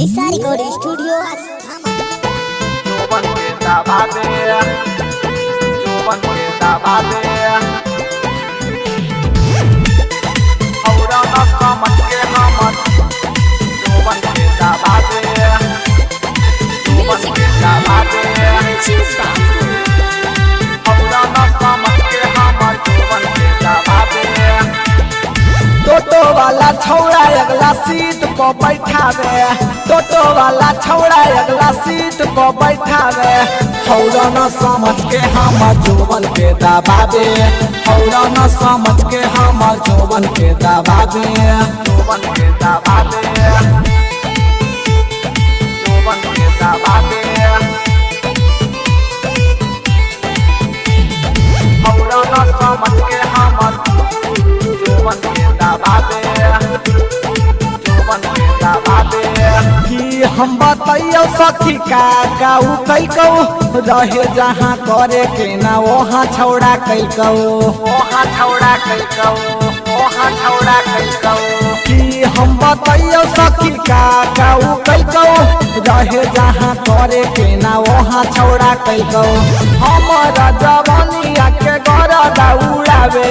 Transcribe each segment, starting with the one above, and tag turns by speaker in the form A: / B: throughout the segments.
A: Nisha recording studio Asthama.
B: जोबन के दबावे, जोबन के दबावे। औरा न समझ के हमर जोबन के दबावे, जोबन के दबावे। औरा न समझ के हमर जोबन के दबावे।
C: टोटो वाला छौड़ा अगला सीट पर बैठावे, टोटो वाला छौड़ा अगला सीट पर बैठावे। हौरा न समझ के हमर जोबन के दबावे, हौरा न समझ के हमर जोबन के दबावे।
B: जोबन के दबावे, जोबन के दबावे। औरा न समझ के हमर जोबन के दबावे, जोबन के दबावे।
C: कि हम बतैयो सखी का काऊ कैकौ, रहे जहाँ करे के ना वहाँ छौड़ा कैकौ।
B: ओहा छौड़ा कैकौ, ओहा छौड़ा कैकौ।
C: कि हम बतैयो सखी का काऊ कैकौ, रहे जहाँ करे के ना वहाँ छौड़ा कैकौ। हमारा जवानिया के गरदा उड़ावे,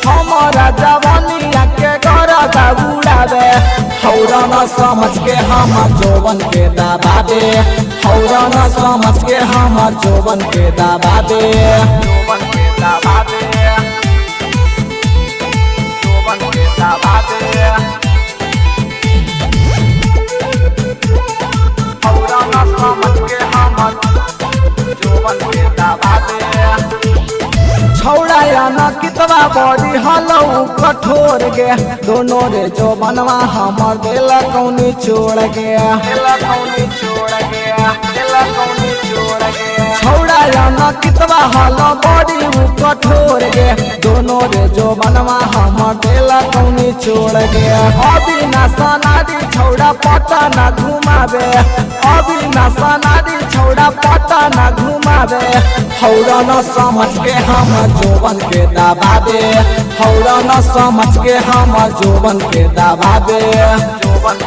C: हमारा जवानिया के गरदा उड़ावे। हौरा न समझ के हमर जोबन के दबावे, हौरा न समझ के हमर जोबन के दबावे।
B: जोबन के दबावे, जोबन के दबावे। औरा न समझ के हमर जोबन के दबावे।
C: छौड़ा या न कितवा बड़ी हलौ कठोर गे, दोनों रे जो बनवा हमर देला कौनी छोड़ गे।
B: दिला कौनी छोड़ गया, दिला कौनी छोड़ गया।
C: छौड़ा या न कितवा हलौ बड़ी उ कठोर गे, दोनों रे जो बनवा हमर देला कौनी छोड़ गे। अभी ना सनारी छौड़ा पता ना घुमावे, अभी ना सनारी छौड़ा पता ना घुमावे। हौरा न समझ के हमर जोबन के दबावे, हौरा न समझ के हमर जोबन के दबावे।
B: जोबन